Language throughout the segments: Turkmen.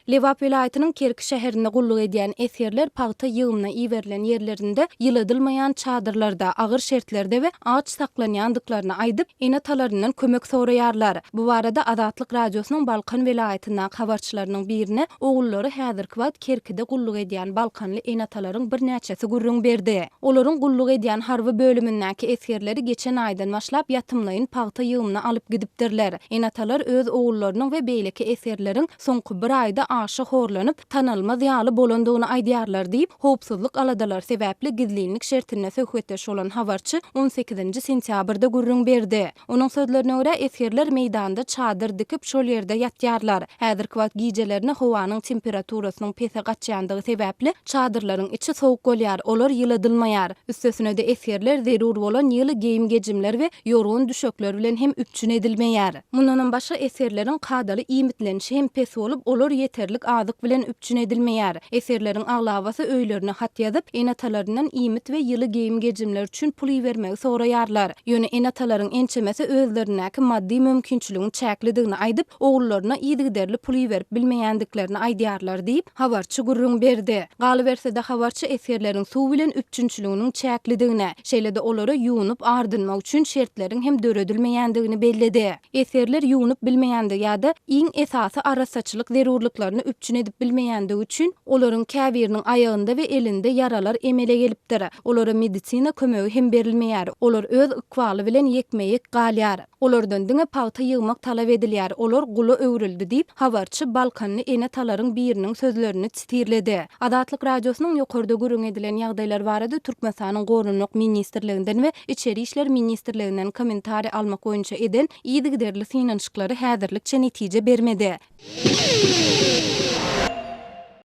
Lebap welaýatynyň Kerki şäherinde gulluk edýän esgerler pagta ýygymyna iberilen ýerlerinde ýyladylmaýan çadyrlarda, agyr şertlerde we aç saklanýandyklaryny aýdyp, ene-atalaryndan kömek soraýarlar. Bu barada Azatlyk Radiosynyň Balkan welaýatyndaky habarçylarynyň birine ogullary häzirki wagt Kerkide gulluk edýän balkanly ene-atalaryň birnäçesi gürrüň berdi. Olaryň gulluk edýän harby bölümindäki esgerleri geçen aýdan başlap ýatymlaýyn pagta ýygymyna alyp gidipdirler. Ene-atalar öz ogullarynyň we beýleki esgerleriň soňky bir aýda aşa horlanyp, tanalmaz ýaly bolandygyny aýdýarlar diýip, howpsuzlyk aladalary sebäpli gizlinlik şertinde söhbetdeş bolan habarçy on sekizinji sentýabrda gürrüň berdi. Onuň sözlerine görä, esgerler meýdanda çadyr dikip, şol ýerde ýatýarlar. Häzirki wagt gijelerine howanyň temperaturasynyň pese gaçýandygy sebäpli, çadyrlaryň içi sowuk bolýar, olar ýyladylmaýar. Üstesine-de, esgerler zerur bolan ýyly geýim-gejimler we ýorgan-düşekler bilen hem üpjün edilmeýär. Mundanam başga, esgerleriň kadaly iýmitlenişi hem pes bolup, olar ýeterlik azyk bilen üpjün edilmeýär. Esgerleriň aglabasy öýlerine hat ýazyp, ene-atalaryndan iýmit we ýyly geýim-gejimler üçin pul ibermegi soraýarlar. Ýöne ene-atalaryň ençemesi özlerindäki maddy mümkinçiligiň çäklidigini aýdyp, ogullaryna yzygiderli pul iberip bilmeýändiklerini aýdýarlar diýip, habarçy gürrüň berdi. Galyberse-de, habarçy esgerleriň suw bilen üpjünçiliginiň çäklidigini, şeýle-de olara ýuwnup ardynmak üçin şertleriň hem döredilmeýändigini belledi. Esgerler ýuwnup bilmeýändigi ýa-da iň esasy arassaçylyk zerurlyklaryny üpjün edip bilmeýändigi üçin, olaryň käbiriniň aýagynda we elinde ýaralar emele gelipdir. Olara medisina kömegi hem berilmeýär. Olar öz ykbaly bilen ýekme-ýek galýar. Olardan diňe pagta ýygmak talap edilýär, olar gula öwrüldi diýip, habarçy balkanly ene-atalaryň biriniň sözlerini sitirledi. Azatlyk Radiosynyň ýokarda gürrüň edilen ýagdaýlar barada Türkmenistanyň Goranmak ministrliginden we Içeri işler ministrliginden kommentariý almak boýunça eden yzygiderli synanyşyklary häzirlikçe netije bermedi.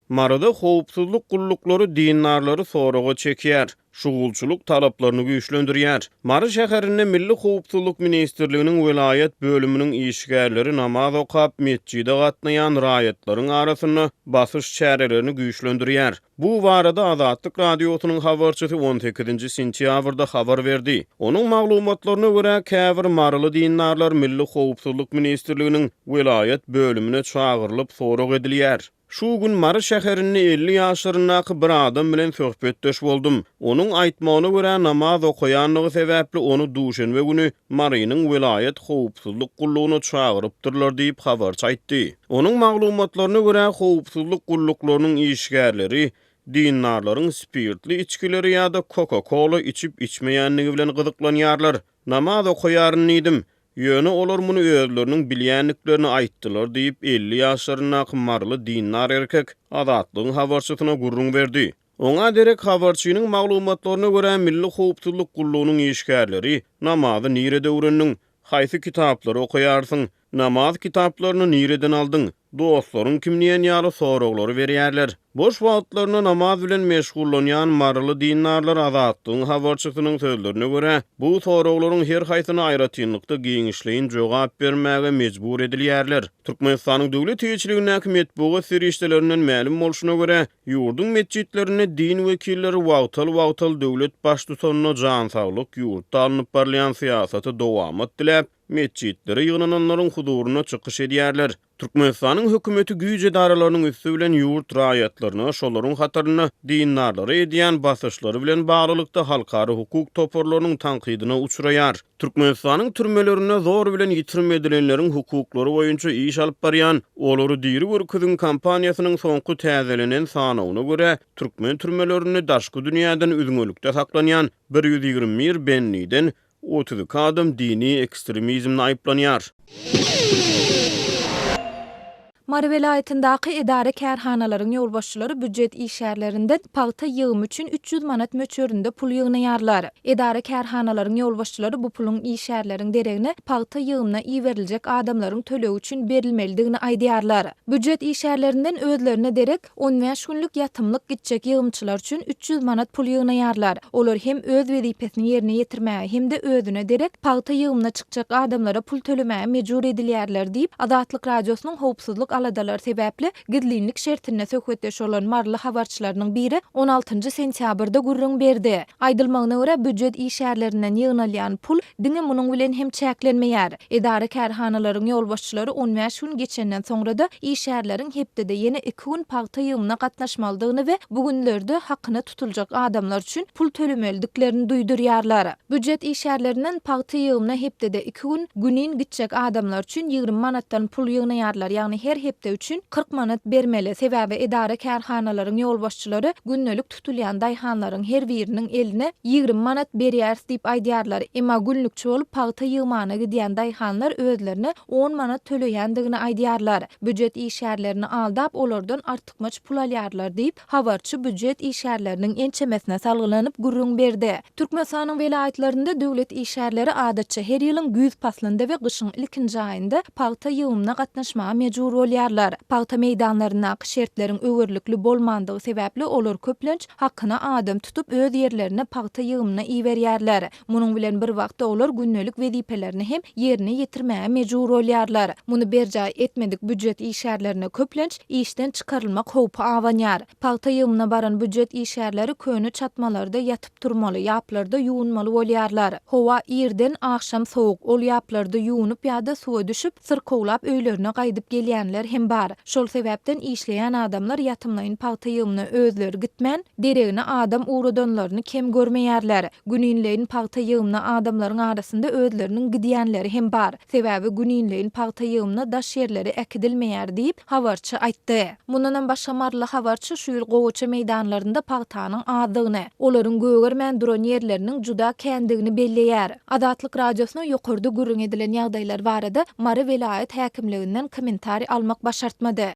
Maryda howpsuzlyk gulluklary dindarlary soraga çekýär. şugulçylyk talaplaryny güýçlendirýär. Mary şäherinde Milli howpsuzlyk ministrliginiň welaýat bölüminiň işgärleri namaz okap, metjide gatnaýan raýatlaryň arasynda basyş çärelerini güýçlendirýär. Bu barada Azatlyk Radiosynyň habarçysy on sekizinji sentýabrda habar berdi. Onuň maglumatlaryna görä, käbir maryly dindarlar Milli howpsuzlyk ministrliginiň welaýat bölümine çagyrylyp sorag edilýär. Şu gün Mary şäherinde 50 ýaşlaryndaky bir adam bilen söhbetdeş boldum. Onuň aýtmagyna görä, namaz okaýandygy sebäpli ony duşenbe güni Marynyň welaýat howpsuzlyk gullugyna çagyrypdyrlar diýip, habarçy aýtdy. Onuň maglumatlaryna görä, howpsuzlyk gulluklarynyň işgärleri dindarlaryň spirtli içgileri ýa-da Coca-Cola içip-içmeýändigi bilen gyzyklanýarlar. Namaz okaýaryn diýdim. Ýöne olar muny özleriniň bilýändiklerini aýtdylar diýip, 50 ýaşlaryndaky maryly dindar erkek Azatlygyň habarçysyna gürrüň berdi. Oňa derek habarçynyň maglumatlaryna görä, Milli howpsuzlyk gullugynyň işgärleri namazy nirede öwrendiň, haýsy kitaplary okaýarsyň, namaz kitaplaryny nireden aldyň, Dostlaryň kim diýen ýaly soraglary berýärler. Boş wagtlarynda namaz bilen meşgullanýan maryly dindarlar Azatlygyň habarçysynyň sözlerine görä, bu soraglaryň her haýsyna aýratynlykda giňişleýin jogap bermäge mejbur edilýärler. Türkmenistanyň döwlet eýeçiligindäki metbugat serişdelerinden mälim bolşuna görä, ýurduň metjitlerinde din wekilleri wagtal-wagtal döwlet baştutanyna jan saglyk, ýurtda alnyp barylýan syýasata dowamat diläp, metjitlere ýygnananlaryň huzurynda çykyş edýärler. Türkmenistanyň hökümeti güýç edaralarynyň üsti bilen ýurt raýatlaryna, şolaryň hatarynda dindarlara edýän basyşlary bilen baglylykda halkara hukuk toparlarynyň tankydyna uçraýar. Türkmenistanyň türmelerinde zor bilen ýitirim edilenleriň hukuklary boýunça iş alyp barýan Olary diri görkeziň kampaniýasynyň soňky täzelenen sanawyna görä, türkmen türmelerinde daşky dünýäden üzňelikde saklanýan 121 bendiden 32 adam dini ekstremizmde aýyplanýar. Mary welaýatyndaky edara-kärhanalaryň ýolbaşçylary býujet işgärlerinden pagta ýygymy üçin 300 manat möçberinde pul ýygnaýarlar. Edara-kärhanalaryň ýolbaşçylary bu puluň işgärleriň deregine pagta ýygymyna iberiljek adamlaryň tölegi üçin berilmelidigini aýdýarlar. Býujet işgärlerinden özlerine derek On bäş günlük ýatymlyk gitjek ýygymçylar üçin 300 manat pul ýygnaýarlar. Olar hem öz wezipesini ýerine ýetirmäge hem-de özüne derek pagta ýygymyna çykjak adamlara pul tölemäge mejbur edilýärler diýip, Azatlyk Radiosynyň howpsuzlyk. aladalar sebäpli gizlinlik şertinde söhbetdeş bolan maryly habarçylarynyň biri on altynjy sentýabrda gürrüň berdi. Aýdylmagyna görä, býujet işgärlerinden ýygnalýan pul diňe munuň bilen hem çäklenmeýär. Edara-kärhanalaryň ýolbaşçylary on bäş gün geçenden soňra-da işgärleriň hepdede ýene iki gün pagta ýygymyna gatnaşmalydygyny we bu günlerde hakyna tutuljak adamlar üçin pul tölemelidiklerini duýdurýarlar. Býujet işgärlerinden pagta ýygymyna hepdede iki gün günin gitjek adamlar üçin 20 manatdan pul ýygnaýarlar, ýagny her hepde üçin 40 manat bermeli, sebäbi edara-kärhanalaryň ýolbaşçylary gündelik tutulýan daýhanlaryň her biriniň eline 20 manat berýäris diýip aýdýarlar, emma günlükçi bolup pagta ýygmana gidýän daýhanlar özlerine on manat töleýändigini aýdýarlar. Býujet işgärlerini aldap, olardan artykmaç pul alýarlar diýip, Habarçy býujet işgärleriniň ençemesine salgylanyp gürrüň berdi. Türkmenistanyň welaýatlarynda döwlet işgärleri adatça her ýylyň güýz paslynda we gyşyň ilkinji aýynda pagta ýygymyna gatnaşmaga mejbur bolýarlar. Pagta meýdanlaryndaky şertleriň öwerlikli bolmandygy sebäpli olar köplenç hakyna adam tutup öz ýerlerine pagta ýygymyna iberýärler. Munuň bilen bir wagtda olar gündelik wezipelerini hem ýerine ýetirmäge mejbur bolýarlar. Muny berjaý etmedik býujet işgärlerine köplenç işden çykarylmak howpy abanýar. Pagta ýygymyna baran býujet işgärleri köne çatmalarda ýatyp-turmaly, ýaplarda ýuwunmaly bolýarlar. Howa irden, agşam sowuk, ol ýaplarda ýuwunyp ýa-da suwa düşüp, syrkawlap öýlerine gaýdyp gelýänler hem bar. Şol sebäpden işleýän adamlar ýatymlaýyn pagta ýygymyna özleri gitmän, deregine adam ugradanlaryny kem görmeýärler. Güninleýin pagta ýygymyna adamlaryň arasynda özleriniň gidýänleri hem bar. Sebäbi güninleýin pagta ýygymyna daş ýerlere äkidilmeýär diýip, habarçy aýtdy. Mundanam başga maryly habarçy şu ýyl gowaça meýdanlarynda pagtanyň azdygyny, olaryň gögermän duran ýerleriniň juda kändigini belleýär. Azatlyk Radiosyna ýokarda gürrüň edilen ýagdaýlar barada Mary welaýat häkimliginden kommentariý almak başartmady.